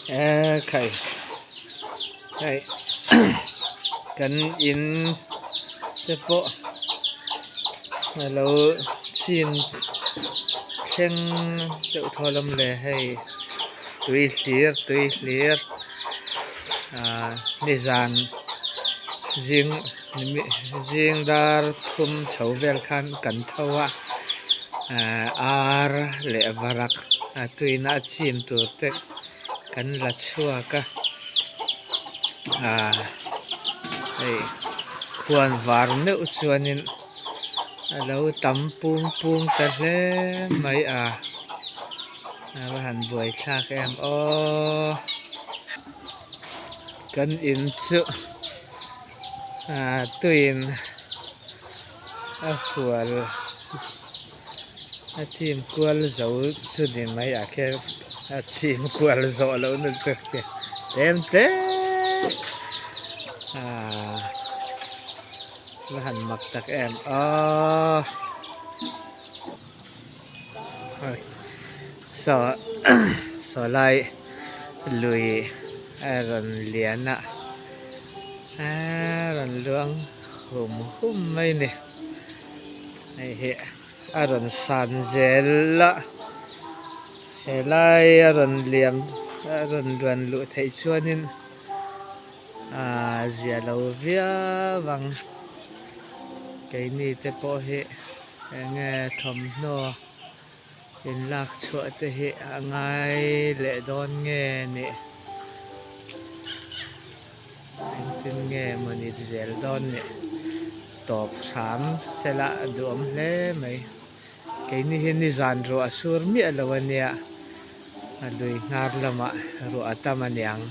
E khai hei kan in te pawh a lo chim thleng deuh thaw lam le hei tui hlir tui hlir ah nizan zing zing dar thum chho vel khan kan tho a ah ar leh varak a tuina a chim tur te kan la chhuak a ah hei khuan var meuh chuanin a lo tam pung pung ta hle mai a a va han buai thlak em aw kan in chu ah tuiin a hual a chim kual zo chu ni mai ah khian a chim kual zawh loh na chu tlem te ah va han mak tak em aww saw saw lai lui a rawn lian a a rawn luang hum hum mai a ni. Hei hi a rawn san zel a helai a rawn liam a rawn luan luh theih chuanin aaa zia lo viau ang keini te pawh hi eng nge thawmhnaw in lak chhuah te hi a ngai leh dawn nge ni engtin nge mawni zel dawn ni tawp hram sela a duhawm hle mai keini hi nizan ruah a sur miah lo ania a lui hnar lamah ruah a tam aniang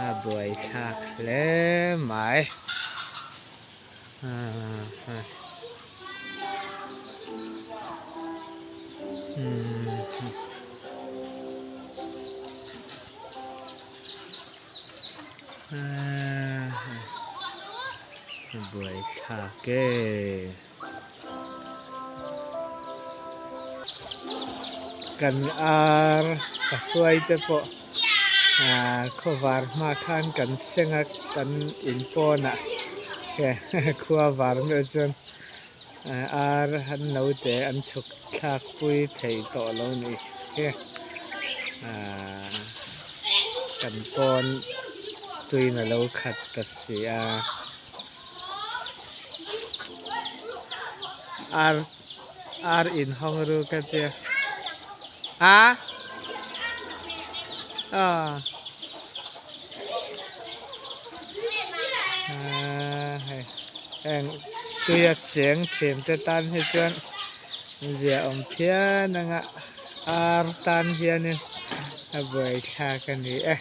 a buaithlak hle mai. Buaithlak e. Kan ar ka hruai te pawh ah khawvar hma khan kan seng a kan in pawnah khua var meuh chuan ar an naute an chhuk thlak pui thei tawh lo ni hi ah kan pawn tuin a lo khat ta si a. Ar ar in hawng ru ka tia a aw hei heng tuia cheng thin te tan hi chuan zia awm phian anga ar tan hianin a buaithlak a ni e.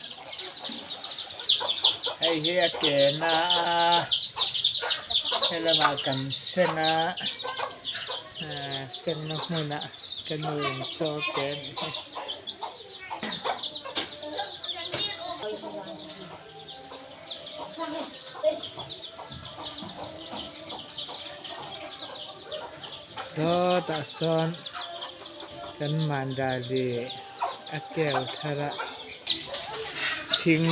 Hei hi a ke na a helamah kan sen a ahh senna hmunah ka nu in chaw a pe a nih hi. Sawtah sawn kan mandali a keu thar a thing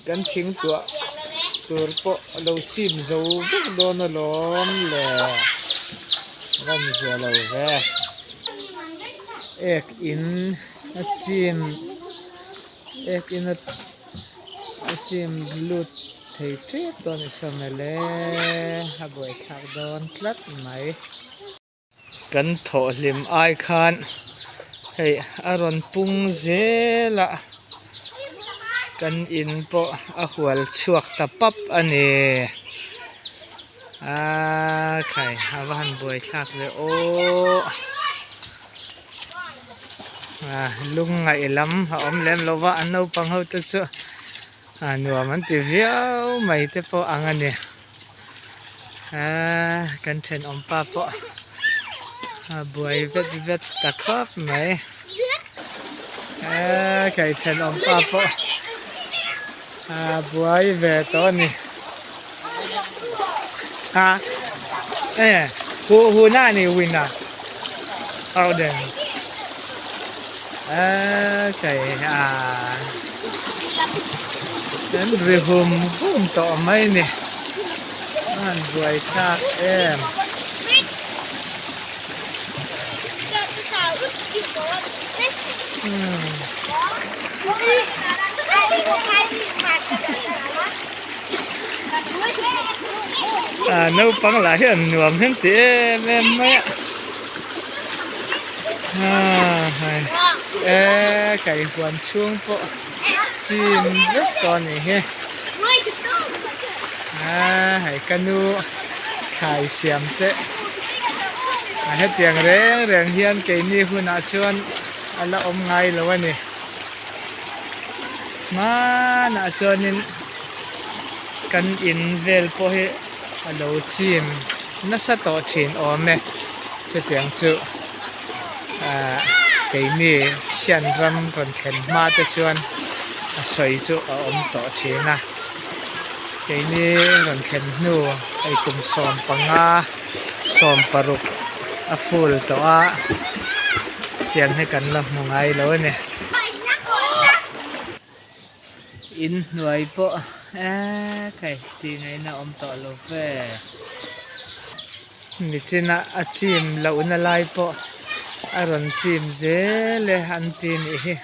kan thing tuah tur pawh a lo chim zo vek dawn alawm le rawn zia lo ve ek in a chim ek in a chim lut thei tep dawn i sawm ele a buaithlak dawn tlat mai. Kan thawh hlim ai khan hei a rawn pung zel a kan in pawh a hual chhuak ta pap a ni aa khai a va han buaithlak ve aw ah lungngaih lam a awm lem lo va an naupang ho te chu ah nuam an ti viau mai te pawh ang a ni. Aaa kan thenawm pa pawh a buai vet vet ta khawp mai aaa kei thenawm pa pawh a buai ve tawh a ni a e hu hu na ni win a out then. Kai a an ri hum hum tawh mai ni a han buai thlak em. Naupang lah hian nuam hian ti em em mai a e kaihhuan chhung pawh chim vek tawh a nih hi hei ka nu thlai siam te a hetiang reng reng hian keini hunah chuan a la awm ngai lo a ni hmanah chuanin kan in vel pawh hi a lo chim nasa tawh thin awm e chutiang chu ahh keini sian ram rawn thlen hma te chuan a sawi chu a awm tawh thin a keini rawn thlen hnu hei kum 15 16 a full tawh a tiang hi kan la hmu ngai lo a ni. In hnuai pawh eee kai tih ngaihna awm tawh lo ve. Nichina a chim lohna lai pawh a rawn chim zel e an ti nih hi.